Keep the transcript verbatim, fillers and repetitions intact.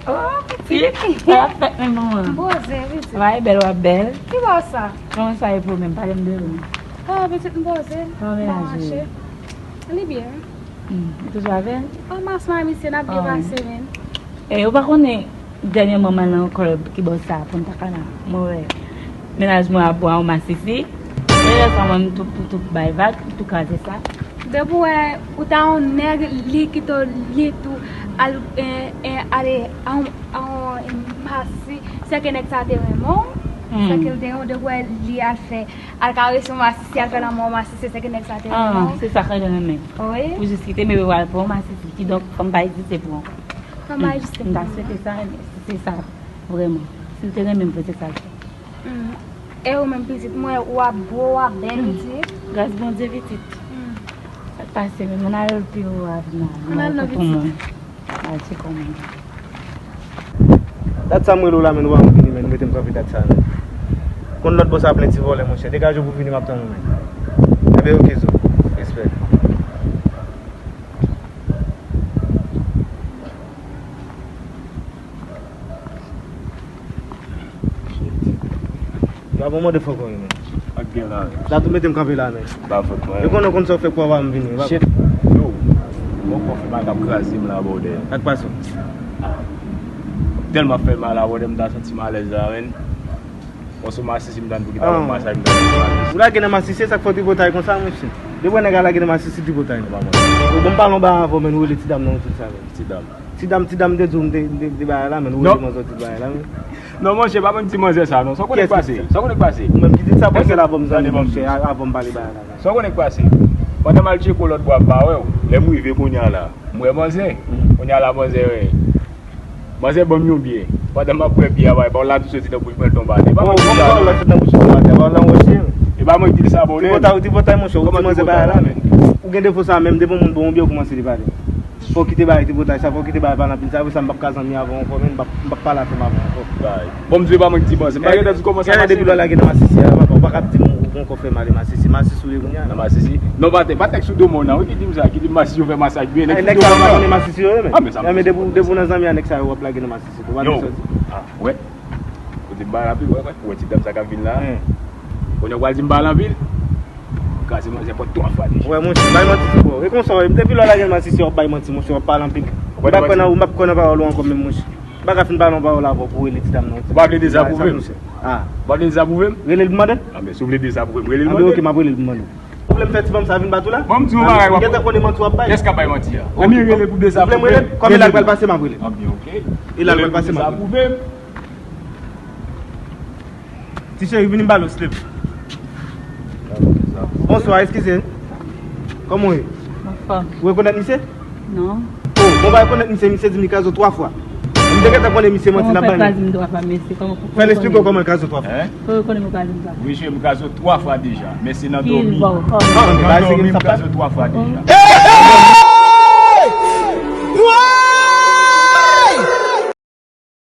Oh, pitit. Sa ap fèt menm, manman? M poze, pitit. Sa va, e bèl, w ap bèl. Ki bò sa? Kòman sa ye pou ou menm? Pale m de ou. Oh, pitit, m poze. Kòman mennaj ou ye? Li byen. Hmm, ou toujou avè l? Oh, mas mwen misye, n ap byen pase, men. E, ou pa konnen, dènyèman, m al nan yon klèb ki bò sa, Punta Cana. Mwen wè mennaj mwen ap bwè yon masisi. E lè sa, mwen, m tou, tou, tou bay vag, m tou kraze sa. Depi w wè, ou ta yon nèg, li kite w, li tou, al, e, e, ale, a yon, a yon, e, masisi, se ke nèg sa te renmen w, se ke l te renmen w, depi w wè, li al fè, al karese yon masisi, al fè lanmou yon masisi, se ke nèg sa te renmen w. Ah, se sa k renmen. Wi. Pou jis kite, men w al pran yon masisi. Kidonk, fò m pa egziste pou ou ankò. Fò m pa egziste pou ou. M ta swete sa, si se sa, vrèman. Si l te renmen m vre, se sa l fè. Hmm. E ou menm pitit, m wè w ap gwo, w ap bèl pitit. Gras Bondye pitit. Hmm. Sa k pase menm, ann al pi wo avè m nan. Ann al non pitit. Al tcheke w menm. Dat sa m rele w la, men ou pa vini, men ou mete m kanpe dat sa, men. Konn lòt bò sa plen ti vòlè, monchè. Degaje w pou vini, m ap tann ou, men. Enben, oke, zo. Respè. Yo ap mande fòk ou ri, men. Ak gen la. Dat ou mete m kanpe la, men. Pa fòt mwen. Yo konnen w konn sa w fè pou w pa m vini. Shit. Yo. Bon, kò fè mal k ap kraze m la, bòdè. Sa k pase w? Tèlman ap fè mal la, bòdè, m ta santi m alèz la, men. Bon, se masisi m tann pou ki ta ban m masaj, m ta ban m masisi. Ou lage nan masisi, sa k fè w tripotay konsa, monchè? Depi w wè nèg la lage nan masisi, tripotay. Ou bon, m pale yon bagay avè w, men, ou rele ti dam nan, ou tout sa, men. Ti dam. Ti dam, ti dam te di w m te, m te, m te bagay la, men, ou rele manzè w tout bagay la, men. Non, monchè, pa ban m di manzè sa, non. Sa w konnen k pase? Sa w konnen k pase? Ou menm ki di sa, panse l avè m, zanmi, monchè, a-, avè m pale bagay la, men. Sa w konnen k pase? Pandan m al tcheke w lòt bò a, m pa wè w. Lè m rive kounye a la, m wè manzè. Kounye a la, manzè, wè. Manzè ban m yon byè. Pandan m ap bwè byè a, bay, pawòl la tou soti nan bouch mwen, l tonbe atè. E pa mwen ki di sa, non. Pawòl la soti nan bouch mwen, atè. Pawòl la, monchè. E pa mwen ki di sa, bòdè. Tripotay, tripotay, monchè, ou di manzè bagay la, men. Ou gen defo sa menm, depi yon moun ba w yon byè, ou kòmanse li pale. Fò w kite bagay tripotay sa, fò w kite bagay pale anpil sa, apre sa, m p ap ka zanmi avè w ankò, men, m p ap, m p ap pale avè w avè w ankò. Bay. Bon, m di w, e pa mwen ki di manzè. M pa gentan di w kòman sa pase. Depi lè w lage nan masisi a, papa, ou pa ka ap di m ou gon kò fè mal, e masisi, masisi ou ye kounye a. Nan masisi? Non, pa tèks, pa tèks sou do mwen nan, wi, ki di m sa, ki di m masisi yo fè masaj byen, nèg sou do mwen nan. Nèg sa yo, men. Ah, men sa, men depi, depi w nan zanmi a nèg sa yo, w ap lage nan masisi tou, w ap desòdi. Ah, wè. Kote m pale anpil, wè, wè, wè ti dam sa k ap vin la. Kounye a w pral di m pale anpil. Kraze manzè pòt twa fwa deja. Wè, monchè, bay manti sou bò. E konsa, wè, m te pi lò lage l masisi, w ap bay manti, monchè, w ap pale anpil. M p ap kwè nan, m p ap kwè nan pawòl ou ankò menm, monchè. M pa ka fin pale yon pawòl avè w pou w rele ti dam nan. Ou pa vle dezapwouve m? Ah. Ou pa vle dezapwouve m? Rele l pou mande l? Ah, men si w vle dezapwouve m, rele l mande l. Ah, men oke, m ap rele l pou mande l. Ou vle m fè ti fanm sa vin bat ou la? Bon, m di w yon bagay, w ap gentan konnen manti w ap bay. Kiyès k ap bay manti a? Ou vle m rele pou dezapwouve m? Kòman l pral pase, m ap rele l. Ah, byen, oke. E lè l pral pase, m ap rele l. Ti cheri, vini m ba l slip. Bonswa, eskize. Kòman w ye? Anfòm. Ou rekonèt misye? Non. Oh, bon, pa rekonèt misye, misye di m li kraze w twa fwa. M te gentan konnen misye manti l ap bay. Kòman w fè kraze m twa fwa, mesye? Kòman, kòman w konnen? Fè l esplike w kòman l kraze w twa fwa. Hein? Kòman w konnen m kraze w twa fwa? Wi, cheri, m kraze w twa fwa deja. Men se nan dòmi. Ki bò, kòman? Nan dòmi, m kraze w twa fwa deja.